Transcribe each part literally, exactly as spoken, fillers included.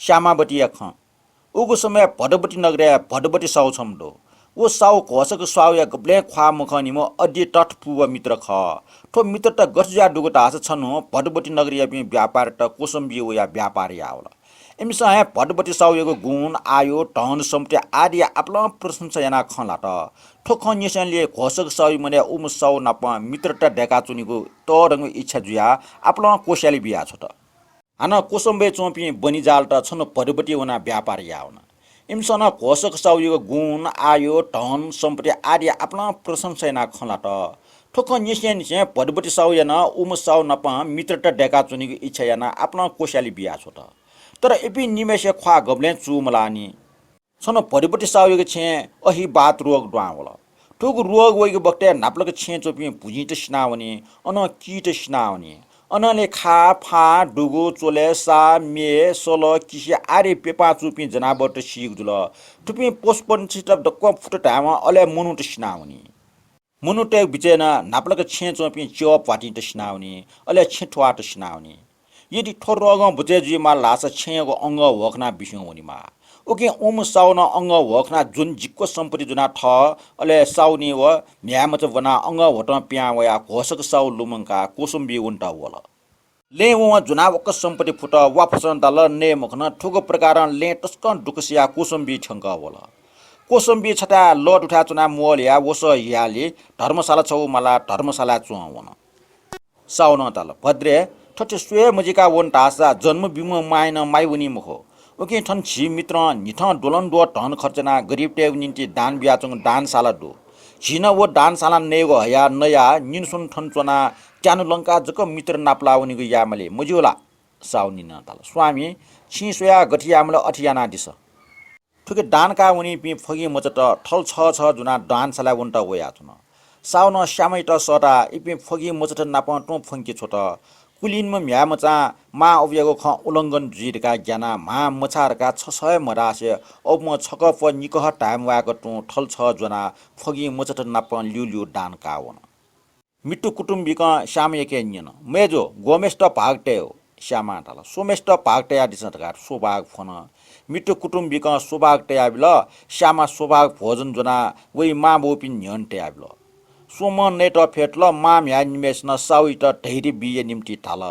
श्यामावतीया खँ। उगु समय भद्रवती नगरय् भद्रवती साहु छम्ह दु। व साहु घोषक साहुया गबलें ख्वाः मखंनिम्ह अति तटपूर्व मित्र खः। थ्व मित्रता गथे जुयाः दुगु धाःसा छन्हु भद्रवती नगरयापिं व्यापारीत कोसम्बी वयाः व्यापार याः वल। इमिसं हे भद्रवती साहुयागु गुण, आयु, धन सम्पत्ति आदिया आपालं प्रशंसा यानाः खँ ल्हात। थ्व खँ न्यसेंलि घोषक साहुया मनय् उम्ह साहु नाप मित्रता दय्काच्वनेगु तःधंगु इच्छा जुयाः आपालं कोस्यालि बियाछ्वत। हानं कोसम्बीय् च्वंपिं बनिजालत छन्हु भद्रवती वनाः व्यापार याः वन। इमिसं नं घोषक साहुयागु गुण, आयु, धन सम्पत्ति आदिया आपालं प्रशंसा यानाः खँ ल्हात। थ्व खँ न्यसेंनिसें भद्रवती साहुया नं उम्ह साहु नाप मित्रता दय्काच्वनेगु इच्छा यानाः आपालं कोस्यालि बियाछ्वत। तर इपिं निम्हय्सिया ख्वाः गबलें चूमलाःनि। छन्हु भद्रवती साहुयागु छेँय् अहि वात रोग दुहां वल। थुगु रोग वइगु बखतय् न्हापालाक छेँय् च्वंपिं भुजिंत सिनावनी, अनं कीत सिनावनी। अनंलि खा, फाँ, दुगु, च्वले, सा, म्ये, सल, किसि आदि प्यपां चूपिं जनावरत सीगु जुल। थुपिं पशुपंक्षीत दक्वं फुत धायेवं अले मनूत सिनावनी। मनूतय्गु बिचय् नं न्हापालाक छेँय् च्वंपिं च्यः प्वातिंत सिनावनी, अले छेँ थ्वाःत सिनावनी। यदि थ्व रोगं बचय् जुइमाल धाःसा छेँयागु अंगः ह्वखनाः बिस्युं वनेमाः। उकिं उम्ह साहुं नं अंगः ह्वखनाः ज्वने जिक्व सम्पत्ति ज्वनाः थः, अले साहुनी व म्ह्याय्मचा ब्वनाः अंगः ह्वतं पिहां वयाः घोषक साहु लुमंकाः कोसम्बी वनेत वल। लँय् वं ज्वनाः वक्व सम्पत्ति फुत, वाफसं दाल, नये मखन। थुगु प्रकारं लँय् तसकं दुःख सियाः कोसम्बी थ्यंकः वल। कोसम्बी छथाय् लः दुथाय् च्वनाः म्वःल्हुयाः वसः हियालि धर्मशाला छगू मालाः धर्मशालाय् च्वं वन। साहुनं धाल, भद्रे, थथे स्वये मजिका वन धाःसा जन्म बीम्ह मांया नं माइ वनी मखु। उकिं थन झी मित्रं न्हिथं द्वलंद्वः धन खर्च यानाः गरिबतय्गु निंतिं दान बियाच्वंगु दानशाला दु। झी नं व दानशालां नयेगु हयाः नयाः निन्हु स्वन्हु थन च्वनाः त्यानु लंकाः जक मित्र नापलाः वनेगु यायेमाली, मज्यू ला? साहुं नं धाल, स्वामी, छिं स्वयाः गथे यायेमाल अथे यानादिसँ। थुकी दान काः वनीपिं फगिं मचात थल छः छः ज्वनाः दानशालाय् वनेत वयाच्वन। साहुनं श्यामायात सःताः इपिं फगिं मचात नापं तुं फ्वंके छ्वत। कुलीम्ह म्ह्याय्मचां मां अबुयागु खँ उल्लंघन जुइ धकाः ग्यानाः म्हां मछाः धकाः छसः हे मधासे अबुं छकः प्वः निकः धाये म्वायेक तुं थल छः ज्वनाः फगिं मचात नापं ल्यूल्यू दान काः वन। मित्र कुटुम्बिकं श्यामायाके न्यन, मय्जु, ग्वम्हेसित भाग तयेगु? श्यामां धाल, स्वम्हेसित भाग तयादिसँ धकाः स्वभाग फ्वन। मित्र कुटुम्बिकं स्वभाग तयाबिल। श्यामां स्वभाग भोजन ज्वनाः वइ मांबौपिनि न्ह्यःने तयाबिल। स्वम्हं नयेत फ्यतुल। मां म्ह्याय् निम्हय्सिनं साहुयात धैर्य बीया निंतिं धाल,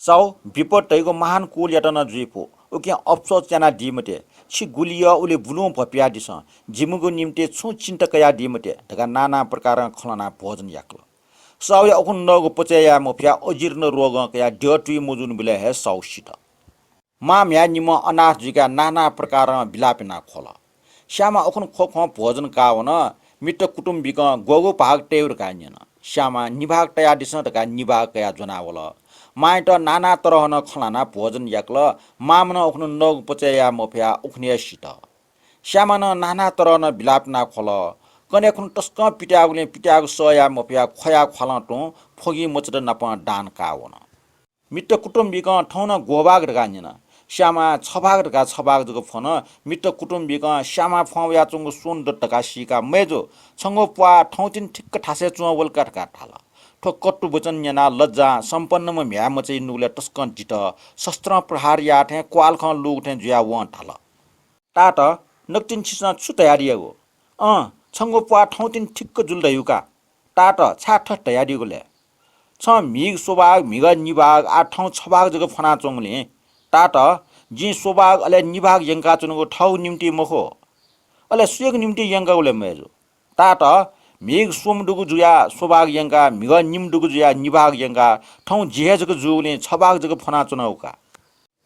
साहु, विपद धइगु महान कुलयात नं जुइ फु। उकिं अफसोस यानादी मते। छि गुलि यः उलि बुलुं भ्वपुयादिसँ। जिमिगु निंतिं छुं चिन्ता कयादी मते धकाः नाना प्रकारं खँ ल्हानाः भोजन याकल। साहुया उखुन्हु नःगु पचय् याये मफयाः अजीर्ण रोगं कयाः द्यः तुइ मजूनिबलय् हे साहु सित। मां म्ह्याय् निम्हं अनाथ जुइकाः नाना प्रकारं बिलाप यानाः ख्वल। श्यामां उखुन्हु ख्वख्वं भोजन काः वन। मित्र कुटुम्बिकं ग्वःगु भाग तयेगु धकाः न्यन। श्यामां निभाग तयादिसँ धकाः निभाग कयाः ज्वनाः वल। मांयात नाना तरहं खँ ल्हानाः भोजन याकल। मांम्हं नं उखुन्हु नःगु पचय् याये मफयाः उखुन्हु हे सित। श्यामां नं नाना तरहं बिलाप यानाः ख्वल। कन्हय् खुन्हु तसकं पित्याःगुलिं पित्याःगु सह याये मफयाः ख्वया ख्वालं तुं फगिं मचात नापं दान काः वन। मित्र कुटुम्बिकं थौं नं ग्वभाग धकाः न्यन। श्यामां छभाग धकाः छभाग जक फ्वन। मित्र कुटुम्बिकं श्यामा फ्वं वयाच्वंगु स्वन्हु दत धकाः सीकाः, मय्जु, छंगु प्वाः थौंतिनि ठिक्क थासय् च्वं वल का धकाः धाल। थ्व कटु वचन न्यनाः लज्जां सम्पन्नम्ह म्ह्याय्मचाया नुगलय् तसकं दित। शस्त्रं प्रहार याः थें क्वाःलखं लूगु थें जुयाः वं धाल, तात, नकतिनि छिसं छु धयादियागु? अँ, छंगु प्वाः थौंतिनि ठिक्क जुल धयागु का। तात, छाय् थथे धयादियागु ले? छं म्हिगः स्वभाग, म्हिगः निभाग, आः थौं छभाग जक फ्वनाच्वंगुलिं, तात, जिं स्वभाग अले निभाग यंकाच्वनागु थःगु निंतिं मखु। अले सुयागु निंतिं यंकागु ले मय्जु? तात, म्हिगः स्वम्ह दुगु जुयाः स्वभाग यंकाः, म्हिगः निम्ह दुगु जुयाः निभाग यंकाः थौं जि हे जक जूगुलिं छभाग जक फ्वनाच्वनागु का।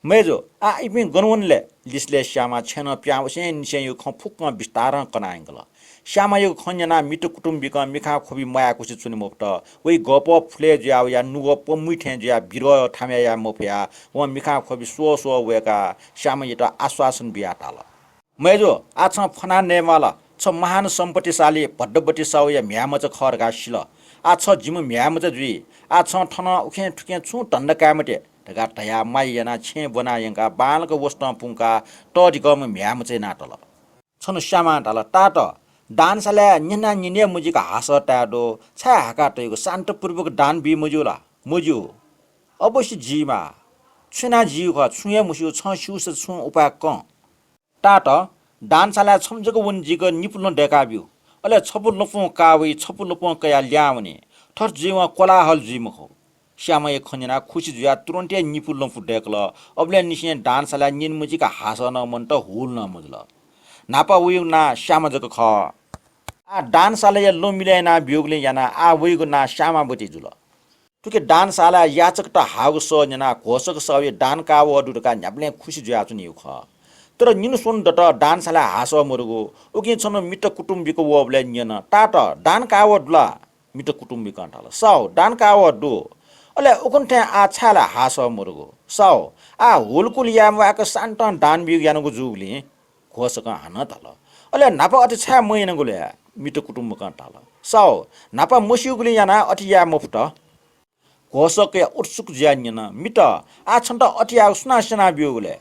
मय्जु, आः इपिं गन वन ले? लिसलय् श्यामा छेँनं पिहां वसेंनिसेंयागु खँ फुक्कं विस्तारं कना यंकल। श्यामायागु खँ न्यनाः मित्र कुटुम्बिकं मिखां ख्वबि म्वाय्कुसे च्वने मफुत। वइ गःपः फुलय् जुयाः वयाः नुगः पमुइ थें जुयाः बिरः थामय् याये मफयाः वं मिखां ख्वबि स्वः स्वः वय्काः श्यामायात आश्वासन बियाः धाल, मय्जु, आः छं फ्वना नयेमाल। छ महान सम्पत्तिशाली भद्रवती साहुया म्ह्याय्मचा खः धकाः सिल। आः छ जिम्ह म्ह्याय्मचा जुइ। आः छं थन उखें थुखें छुं धन्दा काये मते धकाः धयाः माया यानाः छेँय् ब्वना यंकाः बांलाक वसतं पुंकाः तःधिकःम्ह म्ह्याय्मचा यानातल। छन्हु श्यामां धाल, तात, दानशालाय् न्यना न्यने मजिक हासः ताये दु। छाय् हाका तइगु? शान्तपूर्वक दान बी मज्यू ला? मज्यू। अवश्य जीमाः। छु याना जिउ खः, छुं हे मस्यू, छं स्यूसा छुं उपाय कं। तात, दानशालाय् छम्ह जक वने जिक निपु लँ दय्‌का ब्यु। अले छपु लँपुं का वइ, छपु लँपुं कयाः ल्याहां वने। थथे जुइवं कोलाहल जुइ मखु। श्यामाया खँ न्यनाः खुसि जुयाः तुरुन्त हे निपु लँपु दय्‌कल। अबलय् निसें दानशालाय् न्यने मजिक हासः नं मन्त, हुल नं मजुल। न्हापा वइगु नां श्यामा जक खः। आः दानशालाया लँ मिलय् याना ब्यूगुलिं यानाः आः वइगु नां श्यामावती जुल। थुकी दानशालाय् याचकत हाःगु सः न्यनाः घोषक साहुया दान कावः दु धकाः न्ह्याबलें खुसि जुयाच्वनीगु खः। तर निन्हु स्वन्हु दत दानशालाय् हासः मदुगु। उकिं छन्हु मित्र कुटुम्बिक वःबलय् न्यन, तात, दान कावः दु ला? मित्र कुटुम्बिकं धाल, साहु, दान कावः दु। अले उखुन्हु थें आः छाय् ला हासः मदुगु? साहु, आः हुलकुल याये म्वायेक सान्तं दान बीगु यानागु जूगुलिं। घोषकं हानं धाल, अले न्हापा अथे छाय् मयानागु ले? मित्र कुटुम्बिकं धाल, साहु, न्हापा मस्यूगुलिं यानाः अथे याये मफुत। घोषकया उत्सुक जुयाः न्यन, मित्र, आः छन्त अथे यायेगु सुनां स्यना ब्यूगु ले?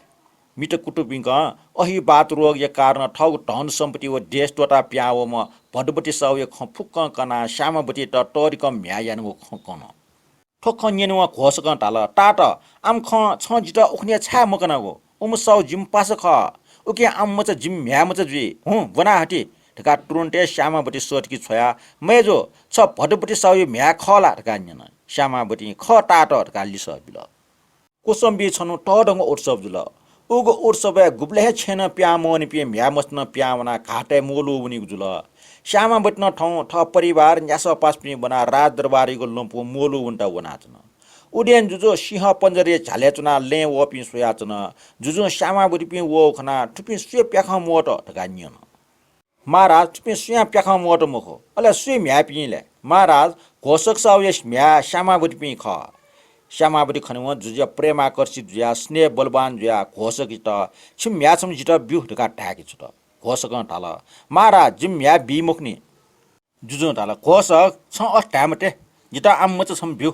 मित्र कुटुम्बिकं अहिबात रोगया कारणं थःगु धन सम्पत्ति व देश त्वःताः पिहां वःम्ह भदुवती साहुया खँ फुक्कं कनाः श्यामावतीयात तःधिकं म्ह्याय् यानागु खँ कन। थ्व खँ न्यनेवं घोषकं धाल, तात, आम खँ छं जितः उखुन्हु हे छाय् मकनागु? उम्ह साहु जिम्ह पासा खः। उकिं आम मचा जिम्ह म्ह्याय् मचा जुइ। हुँ, ब्वना हति धकाः तुरुन्त हे श्यामावती सःतिके छ्वयाः, मय्जु, छ भदुवती साहुया म्ह्याय् खः ला धकाः न्यन। श्यामावतीं खः तात धकाः लिसः बिल। कोसम्बी छन्हु तःधंगु उत्सव जुल। उगु उत्सवय् गुबलें हे छेँनं पिहां मवनीपिं म्ह्याय् मचात नं पिहां वनाः घातय् म्वःल्हू वनीगु जुल। श्यामावती नं थौं थः परिवार न्यासः पासापिं ब्वनाः राजदरबारयागु लँपुं म्वःल्हू वनेत वनाच्वन। उदेन जुजुं सिंह पञ्जरया झ्यालय् च्वनाः लँय् वःपिं स्वयाच्वन। जुजुं श्यामावतीपिं वःगु खनाः थुपिं सुया प्याखं म्वःत धकाः न्यन। महाराज, थुपिं सुयां प्याखं म्वःत मखु, अले सुया म्ह्याय्‌पिं ले? महाराज, घोषक साहुया म्ह्याय् श्यामावतीपिं खः। श्यामावती खनेवं जुजुया प्रेमाकर्षित जुयाः स्नेह बलवान जुयाः घोषकयात, छिमि म्ह्याय् छम्ह जितः ब्यु धकाः धाय्‌के छुत। घोषकं धाल, महाराज, जिमि म्ह्याय् बी मखुनि। जुजुं धाल, घोषक, छं अथे धाये मते, जितः आम मचा छम्ह ब्यु।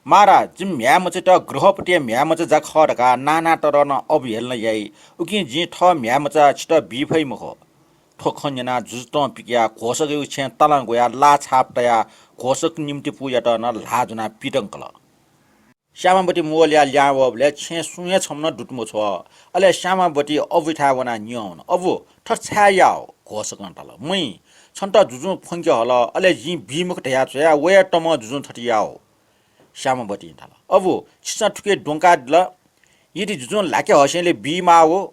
महाराज, जिमि म्ह्याय् मचायात गृहपतिया म्ह्याय् मचा जाः खः धकाः नाना तःधं नं अवहेलना याइ। उकिं जिं थः म्ह्याय् मचा छितः बी फइ मखु। थ्व खँ न्यनाः जुजुतं पिकयाः घोषकयागु छेँय् तालं ग्वयाः लाः छाप तयाः घोषक निम्तिपूयात नं ल्हाः ज्वनाः पिदंकल। श्यामावती मोलया ल्याहां वःबलय् छेँय् सुं हे छम्ह नं दुत मछ्वः। अले श्यामावती अबुयाथाय् वनाः न्यं वन। अबु, थथे छाय् याः? घोषकं धाल, महि, छन्त जुजुं फ्वंके हल, अले जिं बी मखु धया छ्वया, वया तमं जुजुं थथे याः। श्यामावतीं धाल, अबु, छिसं थुकी द्वंकादिल। यदि जुजुं ल्हाके हसेंलि बी माःगु,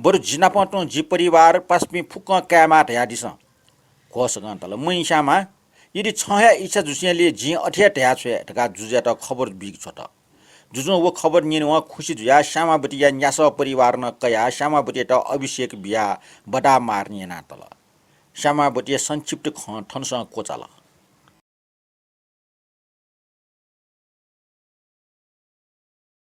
बरु जि नाप तुं जि परिवार पासापिं फुक्कं कायेमाः धयादिसँ। घोषकं धाल, महि श्यामा, यदि छं हे इच्छा जुसेंलि जिं अथे हे धया छ्वये धकाः जुजुयात खबर बीके छ्वत। जुजुं व खबर न्यनेवं खुसि जुयाः श्यामावतीया न्यासः परिवार नं कयाः श्यामावतीयात अभिषेक बियाः बदामार्न यानातल। श्यामावतीया संक्षिप्त खँ थनसं क्वचाल।